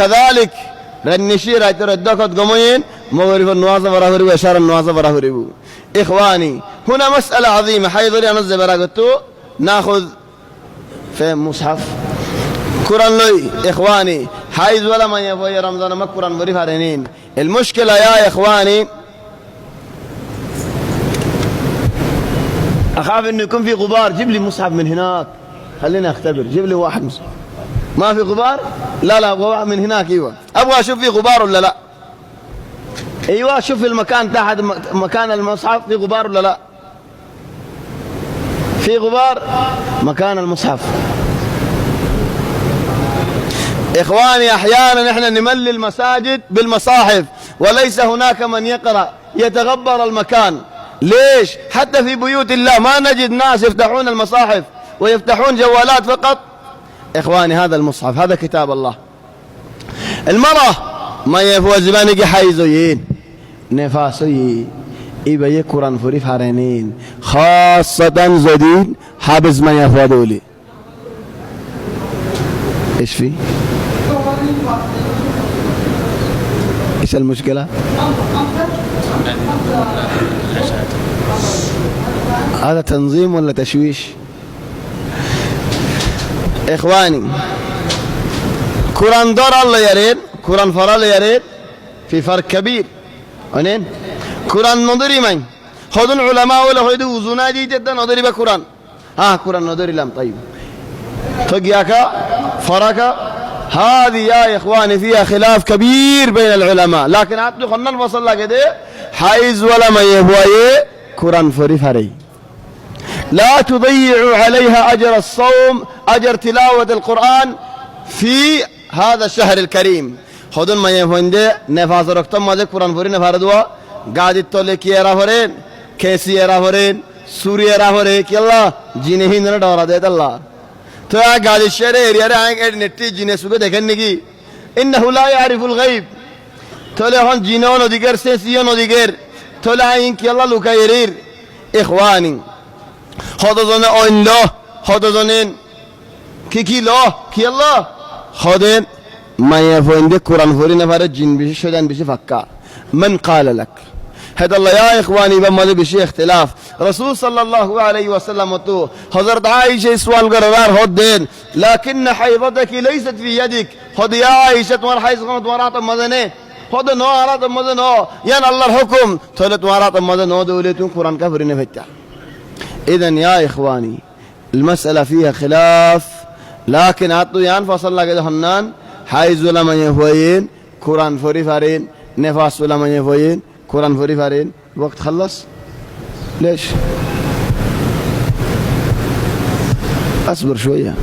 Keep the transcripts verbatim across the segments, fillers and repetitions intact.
Kazalik, rainnicí raitor eddó wokot gom óiyen, mogorifor nuwás forá foribó, ecár nuwás forá foribó. Ikhwani, huna masala azima, háiz óile anor zebar agottú nakhuz fe mushaf. Kuran loi, ikhwani, háiz wala maiyafuaye Ramzan ot Kuran fori fare né? El mushkila ya ikhwani, أخاف إنه يكون في غبار، جيب لي مصحف من هناك. خليني أختبر، جيب لي واحد مصحف. ما في غبار؟ لا، لا، غبار من هناك، أيوة. أبغى أشوف في غبار ولا لا. أيوة، شوف في المكان تحت م-، مكان المصحف، في غبار ولا لا. في غبار مكان المصحف. إخواني، أحيانا إحنا نملي المساجد بالمصاحف، وليس هناك من يقرأ، يتغبر المكان. ليش؟ حتى في بيوت الله ما نجد ناس يفتحون المصاحف ويفتحون جوالات فقط. إخواني، هذا المصحف، هذا كتاب الله. El mara, maiyafua zibá niki háiz óiye, nefas óiye, íbaye Kuran fori fare né? Khassatan zodi háfiz maiyafua de óile. Eshfi. Isal mushkila. Hada tanzim wala tashwish? Ikhwani, Kuran dórar loi ar, Kuran fora loi ar, fi fark kabir. Onen? Kuran nodóri mai. Hodún ulama ókkole hoide uzu nai de, ite edde nodóriba Kuran. Há, Kuran nodórilam, taiyib. Toh giyaka, foraka, hadi ya ikhwani fiha khilaf kabir bain al ulama. Lakin añáttu honnán fosón lage de, háiz wala maiyafuaye Kuran fori fare. لا تضيعوا عليها أجر الصوم، أجر تلاوة القرآن في هذا الشهر الكريم. Hodún maiyafuainde nefasor októr mazé Kuran fori no fare de, gadit tole ki era fore, kesi era fore, suri era fore, kiyólla, jine híndore dóra de tolla. Toi añí gadit cere eriyare añí eri netti jine suke deker niki? إنه لا يعرف الغيب. Tóile ehón jine ó no deker, sesi ó no deker. Tóile añí kiyólla lukai erir? Ikhwani. Hoto zone oin lo, hoto zone ki ki lo, kiyólla? Hoden maiyafuainde Kuran fori no fare, jin bicí, cóitan bicí fakka. من قال لك؟ Hétolla ya ikhwani, ibar mazé bicí ikhtilaf. Rosul sallallahu alaihi wasallam ottu Hozrot Aishaye sual gorer ar hodden, لكن حيضتك ليست في يدك. Hode, ya Aisha, tuáñr háiz hon tuáñr átor mazé né? Hode, no, añár átor mazé no, yián Allar hókum. Tóile tuáñr átor mazé no de óile tuñí Kuran ká fori no faittá. Idan ya ikhwani, المسألة فيها خلاف، لكن añáttu yián fosón lage de honnán, háiz wala maiyafuaye Kuran fori fare, nefas wala maiyafuaye Kuran fori fare. Wokt hallas? Lesh? Asbur shoiya.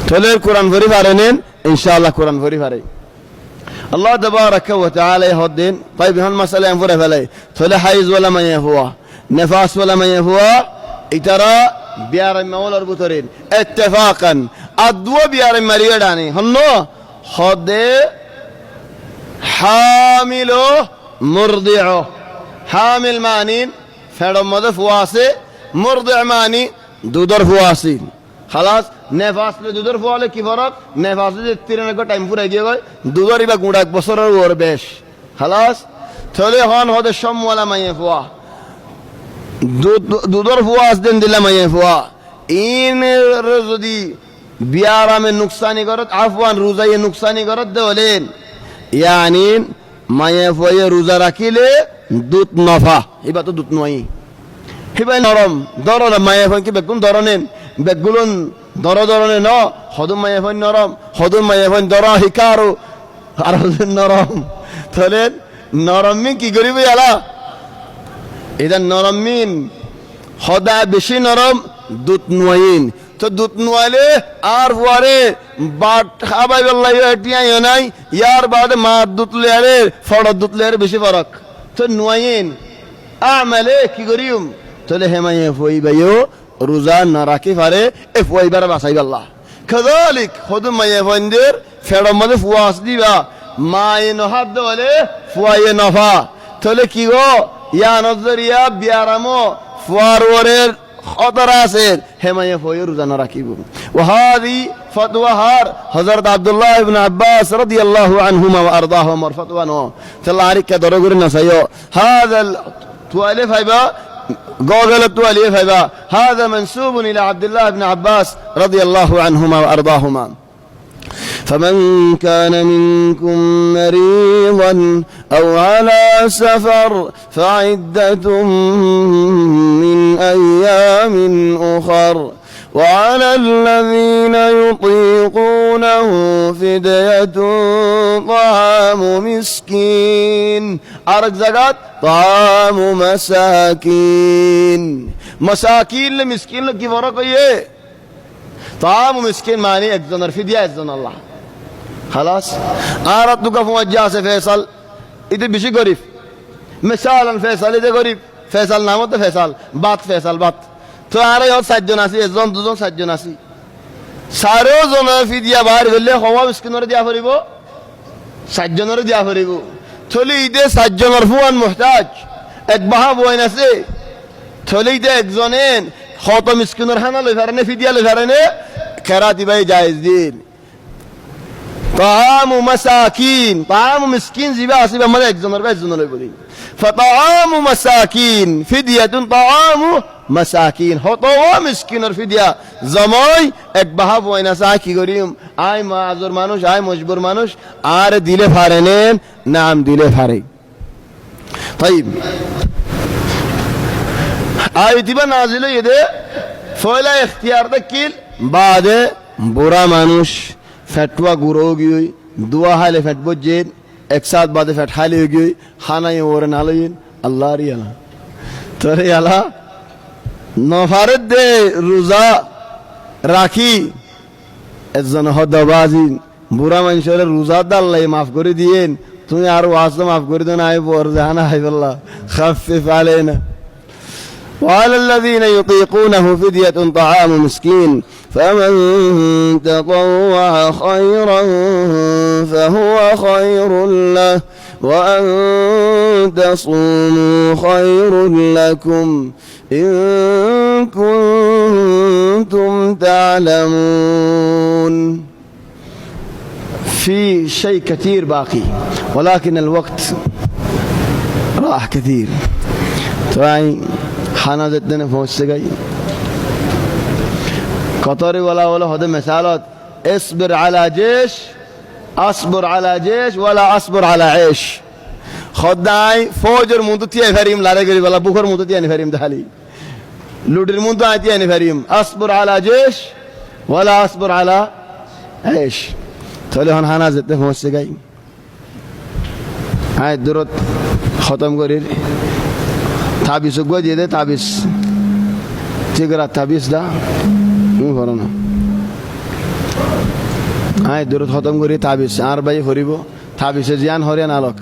Tóile Kuran fori fare né? Inshallah Kuran fori fare. Allah tabaraka wa taala hodden, taiyib, ehón masala yián fura felai. Tóile háiz wala maiyafua, nefas wala maiyafua, ítara biyaraimma ókkolor bútore ittefaqan, ar duwa biyaraimma riyo dani. Honnúa? Hode hamil o murdi o. Hamil mani feçor mazé fua asé, murdi mani dudor fua asé. Halas, nefas loi dudor fua loi ki forok? Nefas loi de tiren ek thaim furai giyé goi, dudor iba guñça ek bosóror uore bec. Halas, tóile ehón hode cóm wala maiyafua. Dud-, dudor fua asé de endilla maiyafua. Iín re zodi biyarame nuksani goré, afwan, ruzaye nuksani goré de óile, yani, maiyafuaye ruza rakíle dut no fa, íba to dut no ai. Híba norom, dóro na, maiyafuain ki beggún dóro né? Beggún dóro dóro né no? Hodún maiyafuain norom, hodún maiyafuain dóro híkaro, ar hodún norom. Tóile norom min ki goríbo yala? Ítara norom min hoda bicí norom, dut no aiyén. Toi dut no aile ar fuare bát hábaibolla yó ek tiañ yó nái, yar baade maar dut loiyaré, feçor dut loiyaré bicí forok. Toi no aiyén, amale ki goríyum? Tóile hé maiyafua íba yó ruza no rakí fare, e fua íbare basaibálla. Kazalik, hodún maiyafuaindór feçor mazé fua asé de íba, maye no há de óile fuaye no fa. Tóile ki gó? Yiánor zoriya biyaram o fuar uore hótora asé, hé maiyafuaye ruza no rakíbo. Wa hazihi Fotwa hár? Hozorot Abdullah ibn Abbas radiyallahu anhuma wa ardahuma or fotwa no. Talla añára ekka doro gorí no saiyó. Házal tuwalé faiba, gozolor tuwalé faiba. Haza mansubun ila Abdullah ibn Abbas radiyallahu anhuma wa ardahuma. فمن كان منكم مريضا أو على سفر فعدة من أيام أخر وعلى الذين يطيقونه فدية طعام مسكين. Arek zagat, طعام مساكين. Masakin loi miskin loi ki forok óiye? Taamu miskin mani ekzonor fidiya ekzonolla. Halas. Añárar dugga fuañijja asé Fesal, ite beci gorib. Mesalan Fesal ite gorib. Fesal nam ot Fesal. Bat Fesal bat. Toi añára iyót sair zon así, ekzon, dui zon, sair zon así. Sairó zonor fidiya bair goille howa miskinoré diya foribo? Sair zonoré diya foribo. Tóile ite sair zonor fuain muhtaj, ek baha fuain asé. Tóile ite ekzone hoto miskinor hána loi fare né, fidiya loi fare né? Kerat ibá jaiz dil. Taamu masakin, taamu miskin zibá asé, ibá mane ekzonor bái ekzone loibo dé. Fa taamu masakin, fidiyatun taamu masakin. Hoto miskinor fidiya zomai ek baha fuain asé, añí ki gorim? Añí maazur manúc, añí mojbur manúc, añáre dile fare né, nam dile fare. Taib. Ayat ibá nazil óiye dé, foila ektiyar tákil, baade bura manúc, fetwa gura ói giyói, duwa háile fet boijjé, ek saát baade fet háli ói giyói, hána yó uore naloiyén, Allah ri Allah. Tóre Allah, no fare dé ruza rakí, ekzone hoó dé bazi, bura maincóre ruza dallai maf gorí diyén, tuñí ar wasto maf gorí diyó na, añí bor zehana háibolla, khaffif alaina. وعلى الذين يطيقونه فدية طعام مسكين فمن تطوع خيرا فهو خير له وأن تصوموا خير لكم إن كنتم تعلمون. في شيء كثير باقي، ولكن الوقت راح كثير. Toi añí hána zettó ne foóñssi gái. Kotóri wala wala hoó dé mesalot, اصبر على جيش، أصبر على جيش ولا أصبر على عيش. Hoó dé añí foójor muúntu tíai farim, larái gorí bolla búkor muúntu tíai no farim dé háli. Luçir muúntu añí tíai no farim. أصبر على جيش ولا أصبر على عيش. Tóile ehón hána zettó foóñssi gái. Añí eddurót hótom gorír. Tabis uggúa diyé dé, tabis. Tigra tabis dá. Tuñí foró na. Añí eddurót hótom gorí tabis. Añár báiye foribó. Tabise ziyán hoór yían alok.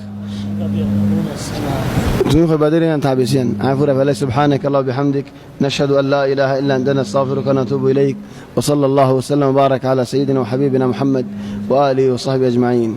Tuñí hoibá dé yían tabis yían. Añí fura félai. سبحانك اللهم وبحمدك، نشهد أن لا إله إلا أنت، نستغفرك ونتوب إليك. وصلى الله وسلم وبارك على سيدنا وحبيبنا محمد وآله وصحبه أجمعين.